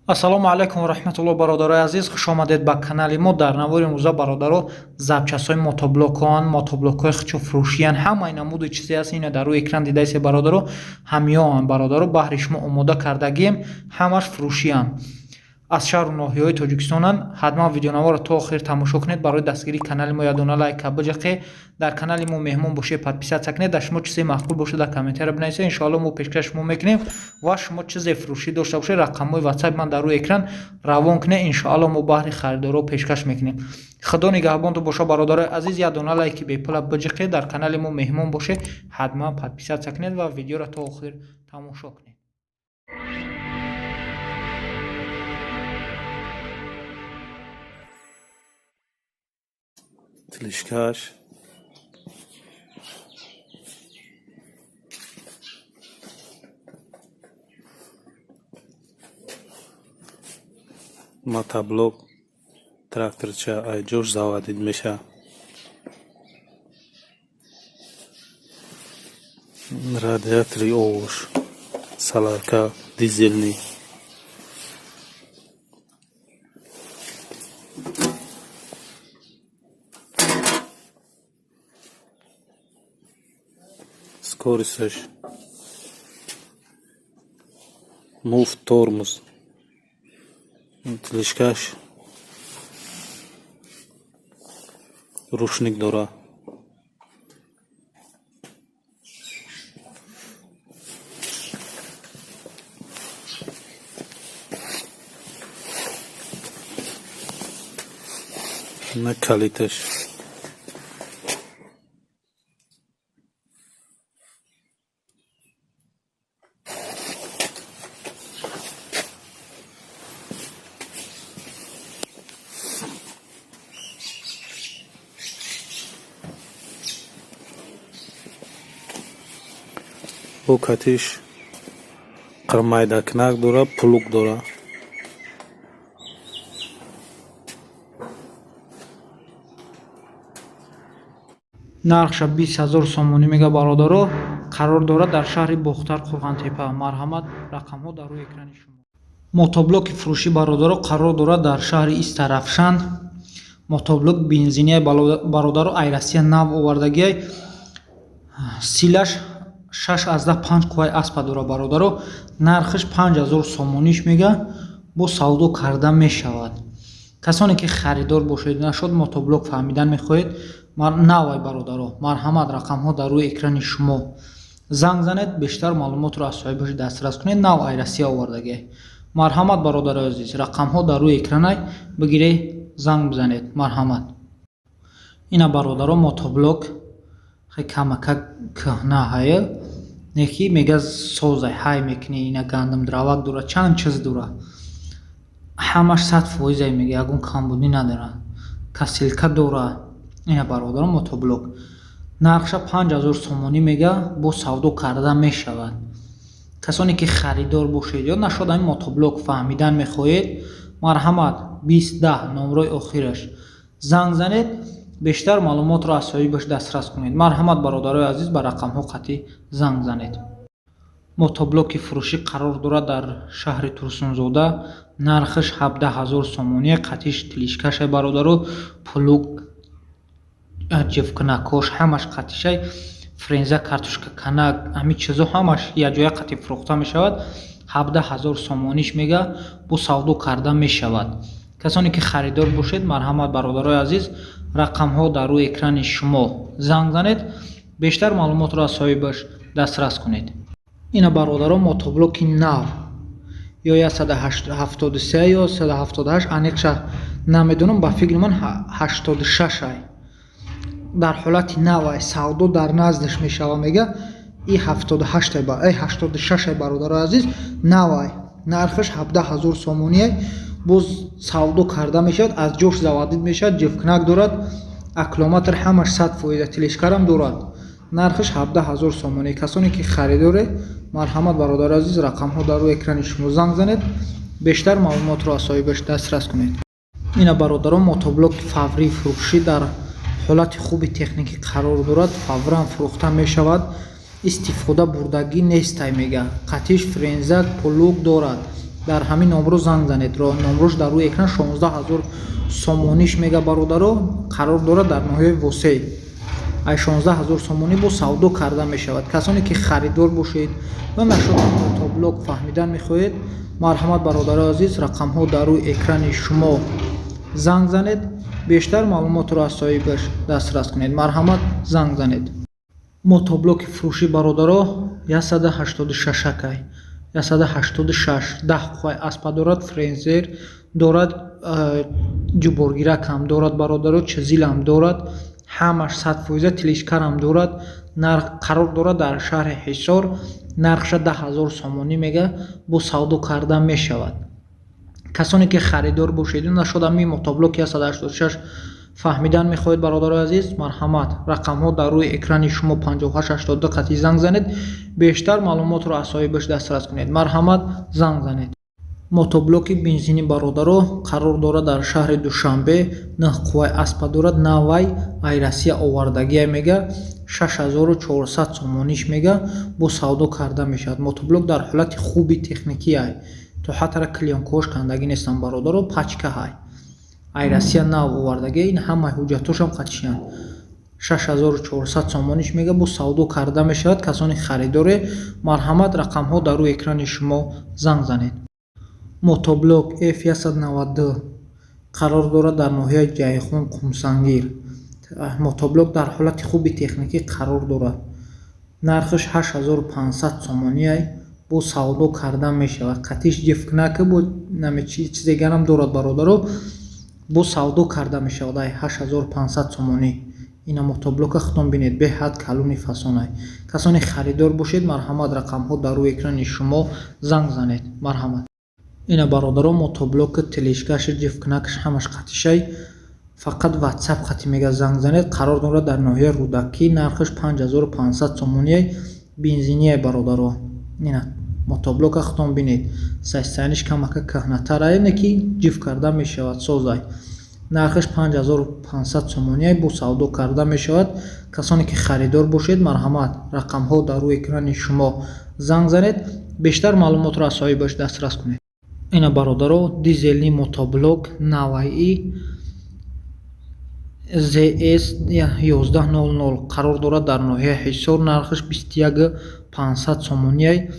Ассалому алайкум ва раҳматуллоҳ, бародарои азиз, хуш омадед ба канали мо. Дар навори имрӯза, бародаро, запчастҳои мотоблокҳоан, мотоблокҳои хучу фурӯшиян, ҳамаи намуди чизе аст, ина дар рӯи экран дидаисе, бародаро, ҳамёан, бародаро, баҳри шумо омода кардагием, ҳамаш фурӯшиян. Аз шаҳру ноҳияҳои Тоҷикистонанд. Ҳатман видеонаворро то охир тамошо кунед. Барои дастгирии канали мо ядона лайка биҷақе. Дар канали мо меҳмон бошед, подписаться кунед. Дар шумо чизе маъқул бошад, дар комментария бинависед, иншоалло мо пешкаш шумо мекунем. Ва шумо чизе фурӯшӣ дошта бошед, рақамҳои ватсапи ман дар рӯи экран, равон кунед, иншоалло мо баҳри харидоро пешкаш мекунем. Худо нигаҳбонтон бошад, бародарои азиз. Ядона лайки бепула биҷиқед. Дар канали мо меҳмон бошед, ҳатман подписаться кунед ва видеоро то охир тамошо кунед. Тележкаш, мотоблок, тракторча айҷош заводить меша. Радиатори овош, солярка дизельный. Скоросташ, муфт тормоз, тележкаш ручник дора. На калиташ. Бо катиш қирмайдакунак дора, плуг дора. Нархша 20 000 сомонӣ мега, бародаро. Қарор дорад дар шаҳри Бохтар, Қурғантепа. Марҳамат, рақамҳо дар рӯи экрани шумо. Мотоблоки фурӯшӣ, бародаро, қарор дорад дар шаҳри Истарафшан. Мотоблок бензиния, бародаро, ай Россия нав овардагиай. Силаш 6,5 қувваи аспа дора, бародаро. Нархаш 5000 сомониш мега, бо савдо карда мешавад. Касоне ки харидор бошед, нашод мотоблок фаҳмидан мехоҳед, навай, бародаро, марҳамат, рақамҳо дар рӯи экрани шумо, занг занед, бештар маълумотро аз соҳибаш дастрас кунед. Нав ай Россия овардагиай. Марҳамат, бародарои азиз, рақамҳо дар рӯи экранай, бигиред, занг бизанед, марҳамат. Ина, бародаро, мотоблок хе камакак кӯҳна ҳая, неки мега созай, ҳай мекунӣ. Ина гандум дровак дора, чанд чиз дора, ҳамаш 100%-ай, мега, ягон камбудӣ надора, косилка дора. Ина, бародаро, мотоблок нархша 5000 сомонӣ мега, бо савдо карда мешавад. Касоне ки харидор бошед ё нашод ҳамин мотоблок фаҳмидан мехоҳед, марҳамат, 20 10 номрои охираш, занг занед, бештар маълумотро аз соҳибаш дастрас кунед. Марҳамат, бародарои азиз, ба рақамҳо қатъӣ занг занед. Мотоблоки фурӯшӣ қарор дорад дар шаҳри Турсунзода. Нархаш 17 000 сомонӣ. Қатиш тележкашай, бародаро, плуг, ҷифкунакош ҳамаш қатишай, фреза, картошка канак, ҳамин чизо ҳамаш якҷоя қатӣ фурӯхта мешавад. 17 000 сомониш мега, бо савдо карда мешавад. Касоне ки харидор бошед, марҳамат, бародарои азиз, рақамҳо дар рӯи экрани шумо, занг занед, бештар маълумотро аз соҳибаш дастрас кунед. Ина, бародаро, мотоблоки нав, ё 173 ё 178, аниқша намедонам, ба фикри ман 86 ай. Дар ҳолати навай, савдо дар наздаш мешава, мега. И 78-ай, 86-ай, бародарои азиз, навай. Нархаш 17 000 сомониай, боз савдо карда мешавад. Аз ҷош заводить мешавад, ҷифкунак дорад, аккумулятор ҳамаш 100%, тележкарам дорад. Нархаш 17 000 сомонӣ. Касоне ки харидоре, марҳамат, бародари азиз, рақамҳо дар рӯи экрани шумо, занг занед, бештар маълумотро аз соҳибаш дастрас кунед. Ина, бародарон, мотоблоки фаврии фурӯшӣ дар ҳолати хуби техникӣ қарор дорад, фавран фурӯхта мешавад. Истифода бурдагӣ нестай, мега. Қатиш фреза, плуг дорад. Дар ҳамин номро занг занед. Номрош дар рӯи экран. 16 000 сомониш мега, бародаро. Қарор дорад дар ноҳияи Восеъ. Ай 16 000 сомонӣ бо савдо карда мешавад. Касоне ки харидор бошед ва нашоти мотоблок фаҳмидан мехоҳед, марҳамат, бародарои азиз, рақамҳо дар рӯи экрани шумо, занг занед, бештар маълумотро аз соҳибаш дастрас кунед. Марҳамат, занг занед. Мотоблоки фурӯшӣ, бародаро, 186 акай, 186, 10 қувваи аспа дорад, фрезер дорад, ҷуборгиракам дорад, бародаро, чизилам дорад, ҳамаш 100%, тележкарам дорад. Нарх, қарор дорад дар шаҳри Ҳисор, нархша 10 000 сомонӣ мега, бо савдо карда мешавад. Касоне ки харидор бошеду нашод ами мотоблоки 186 фаҳмидан мехоҳед, бародарои азиз, марҳамат, рақамҳо дар рӯи экрани шумо, 5882 қатъи занг занед, бештар маълумотро аз соҳибаш дастрас кунед. Марҳамат, занг занед. Мотоблоки бензинӣ, бародаро, қарор дорад дар шаҳри Душанбе, нӯҳ қувваи аспа дорад, навай, ай Россия овардагия мега, 6400 сомониш мега, бо савдо карда мешавад. Мотоблок дар ҳолати хуби техникиай, то ҳаттара клеёнкаҳош кандагӣ нестанд, бародаро, пачкаҳай, ай Россия нав овардагия. Ин ҳамаи ҳуҷҷатҳошам қатишиянд. 6400 сомониш мега, бо савдо карда мешавад. Касони харидоре, марҳамат, рақамҳо дар рӯи экрани шумо, занг занед. Мотоблок F192 қарор дорад дар ноҳияи Ҷайхун, Қумсангир. Мотоблок дар ҳолати хуби техникӣ қарор дорад. Нархаш 8500 сомониай, бо савдо карда мешавад. Қатиш ҷифкнака бо чизегарам дорад, бародаро, бо савдо карда мешавад ай 8500 сомонӣ. Ина мотоблока худтон бинед, беҳад калони фасонай. Касоне харидор бошед, марҳамат, рақамҳо дар рӯи экрани шумо, занг занед. Марҳамат. Ина, бародаро, мотоблоки тележкаши, ҷифкнакаш ҳамаш қатишай, фақат Ватсап қати мега занг занед. Қарор дорад дар ноҳияи Рӯдакӣ, нархаш 5500 сомониай, бензиниай, бародаро. Ина мотоблока худтон бинед, состояниш камака кӯҳнатарае, не ки ҷиф карда мешавад, созай. Нархаш 5500 сомониай, бо савдо карда мешавад. Касоне ки харидор бошед, марҳамат, рақамҳо дар рӯи экрани шумо, занг занед, бештар маълумотро аз соҳибаш дастрас кунед. Ина, бародаро, дизельный мотоблок наваи ЗС 1100 қарор дорад дар ноҳияи Ҳисор, нархаш 21 500 сомониай,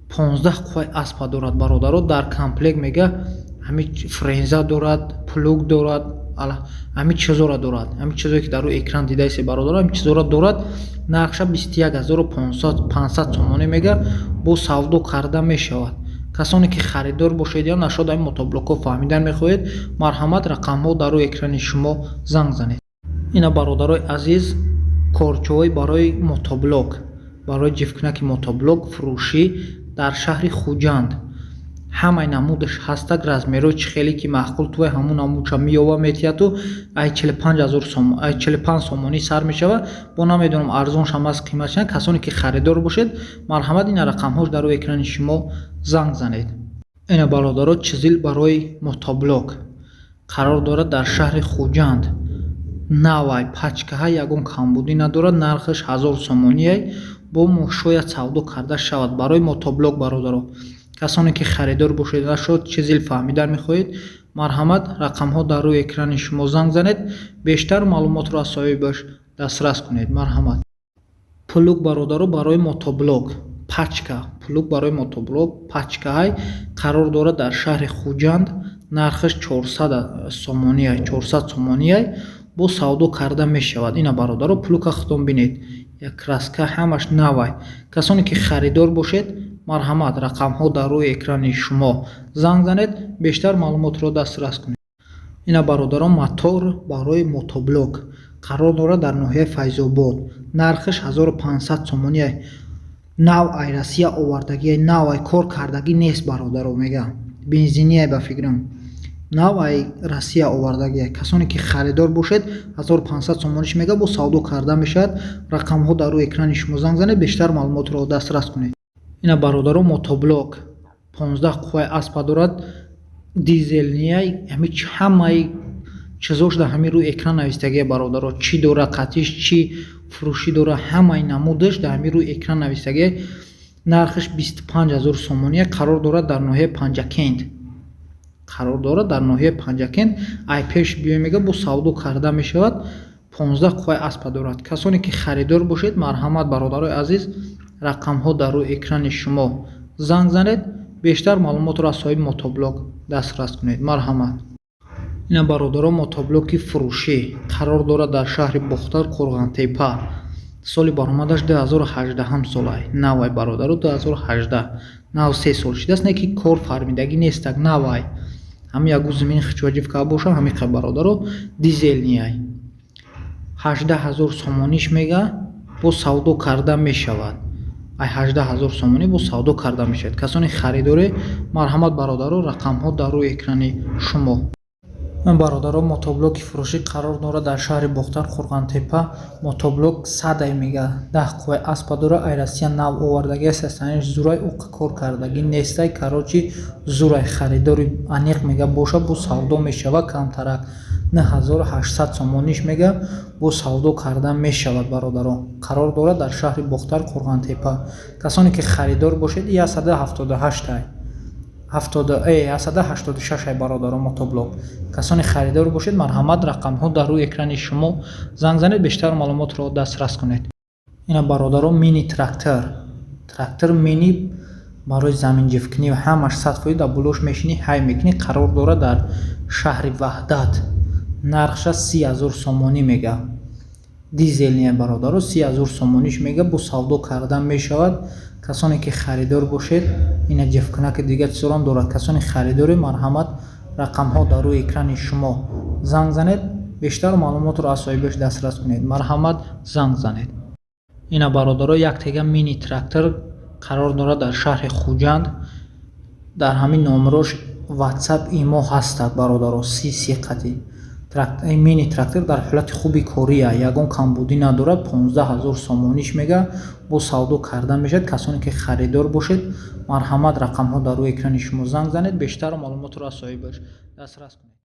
15 қувваи аспа дорад, бародаро. Дар комплект мега ҳами фреза дорад, плуг дорад, ҳами чизоро дорад, ҳами чизое ки дар рӯи экран дидаисе, бародаро, ҳами чизоро дорад. Нархша 21 500 сомонӣ мега, бо савдо карда мешавад. Касоне ки харидор бошед ё нашод ҳами мотоблокҳо фаҳмидан мехоҳед, марҳамат, рақамҳо дар рӯи экрани шумо, занг занед. Ина, бародарои азиз, корчоҳои барои мотоблок, барои ҷифкнаки мотоблок фурӯшӣ дар шаҳри Хуҷанд. Ҳамаи намудаш ҳастак, размерҳои чӣ хеле ки маъқул туай, ҳамун намудша меёва метиҳаду ай 45 000 сом, ай 45 сомонӣ сар мешавад. Бо намедонам, арзоншам аст, қиматшам. Касоне ки харидор бошед, марҳамат, ина рақамҳош дар рӯи экрани шумо, занг занед. Ина, бародаро, чизил барои мотоблок қарор дорад дар шаҳри Хуҷанд, навай, пачкаҳа, ягон камбудӣ надорад. Нархаш 1000 сомониай, бо шояд савдо карда шавад. Барои мотоблок, бародаро, касоне ки харидор бошед ва шояд чизил фаҳмидан мехоҳед, марҳамат, рақамҳо дар рӯи экрани шумо, занг занед, бештар маълумотро аз соҳибаш дастрас кунед. Марҳамат. Плуг, бародаро, барои мотоблок, пачка плуг барои мотоблок, пачкаҳай, қарор дорад дар шаҳри Хуҷанд, нархаш 400 сомониай, 400 сомониай, бо савдо карда мешавад. Ина, бародаро, плуга худтон бинед, як краска, ҳамаш навай. Касоне ки харидор бошед, марҳамат, рақамҳо дар рӯи экрани шумо, занг занед, бештар маълумотро дастрас кунед. Ина, бародарон, мотор барои мотоблок қарор дорад дар ноҳияи Файзобод, нархаш 1500 сомониай, нав, ай Россия овардагиай, навай, кор кардагӣ нест, бародаро, мега, бензиниай, ба фикрам, нав, ай Россия овардагиай. Касоне ки харидор бошед, 1500 сомониш мега, бо савдо карда мешавад. Рақамҳо дар рӯи экрани шумо, занг занед, бештар маълумотро дастрас кунед. Ина, бародаро, мотоблок 15 қувваи аспа дорад, дизельныяй, ҳами ҳамаи чизош дар ҳамин рӯи экран навистагия, бародаро, чӣ дора қатиш, чӣ фурӯшӣ дора, ҳамаи намудаш дар ҳамин рӯи экран навистагия. Нархаш 25 000 сомония. Қарор дорад дар ноҳияи Панҷакент, қарор дорад дар ноҳияи Панҷакент. Ай пеш биёй, мега, бо савдо карда мешавад. 15 қувваи аспа дорад. Касоне ки харидор бошед, марҳамат, бародарои азиз, рақамҳо дар рӯи экрани шумо, занг занед, бештар маълумотро аз соҳиби мотоблок дастрас кунед. Марҳамат. Ина, бародаро, мотоблоки фурӯшӣ қарор дорад дар шаҳри Бохтар, Қурғантепа. Соли баромадаш 2018 солай, навай, бародаро, 2018, нав, 3 сол шидааст, не ки кор фармидагӣ нестак, навай. Ҳами ягу зимини хичваҷивка боша, ҳамиқа, бародаро. Дизельный ай, 18 000 сомониш мега, бо савдо карда мешавад. Ай 18 000 сомонӣ бо савдо карда мешавад. Касоне харидоре, марҳамат, бародаро, рақамҳо дар рӯи экрани шумо. Бародаро, мотоблоки фурӯшӣ қарор дорад дар шаҳри Бохтар, Қурғантепа. Мотоблок садай мега, 10 қувваи аспа дорад. Ай Россия нав овардагӣ аст. Астаниш зурай, уқа кор кардагӣ нестай, короче, зурай. Харидори аниқ, мега, боша, бо савдо мешавад. Камтарак 9800 сомониш мега, бо савдо карда мешавад. Бародарон, қарор дорад дар шаҳри Бохтар, Қурғантепа. Касоне ки харидор бошед, 178-ай, 186-ай, бародарон, мотоблок. Касоне харидор бошед, марҳамат, рақамҳо дар рӯи экрани шумо, занг занед, бештар маълумотро дастрас кунед. Ина, бародарон, мини трактор, трактор мини барои заминҷифкунӣ, ҳамаш 100%. Дар булош мешинӣ, ҳай мекунӣ. Қарор дорад дар шаҳри Ваҳдат. Нархша 30 000 сомонӣ мега. Дизельный, бародаро, 30 000 сомониш мега, бо савдо карда мешавад. Касоне ки харидор бошед, ина ҷифкунаки дига чизорам дорад. Касоне харидоре, марҳамат, рақамҳо дар рӯи экрани шумо, занг занед, бештар маълумотро аз соҳибаш дастрас кунед. Марҳамат, занг занед. Ина, бародаро, як тега мини трактор қарор дорад дар шаҳри Хуҷанд. Дар ҳамин номерош Ватсап, Имо ҳастад, бародаро. Си си қати мини трактор дар ҳолати хуби кория, ягон камбудӣ надорад. 15 000 сомониш мега, бо савдо карда мешавад. Касоне ки харидор бошед, марҳамат, рақамҳо дар рӯи экрани шумо, занг занед, бештар маълумотро аз соҳибаш дастрас кунед.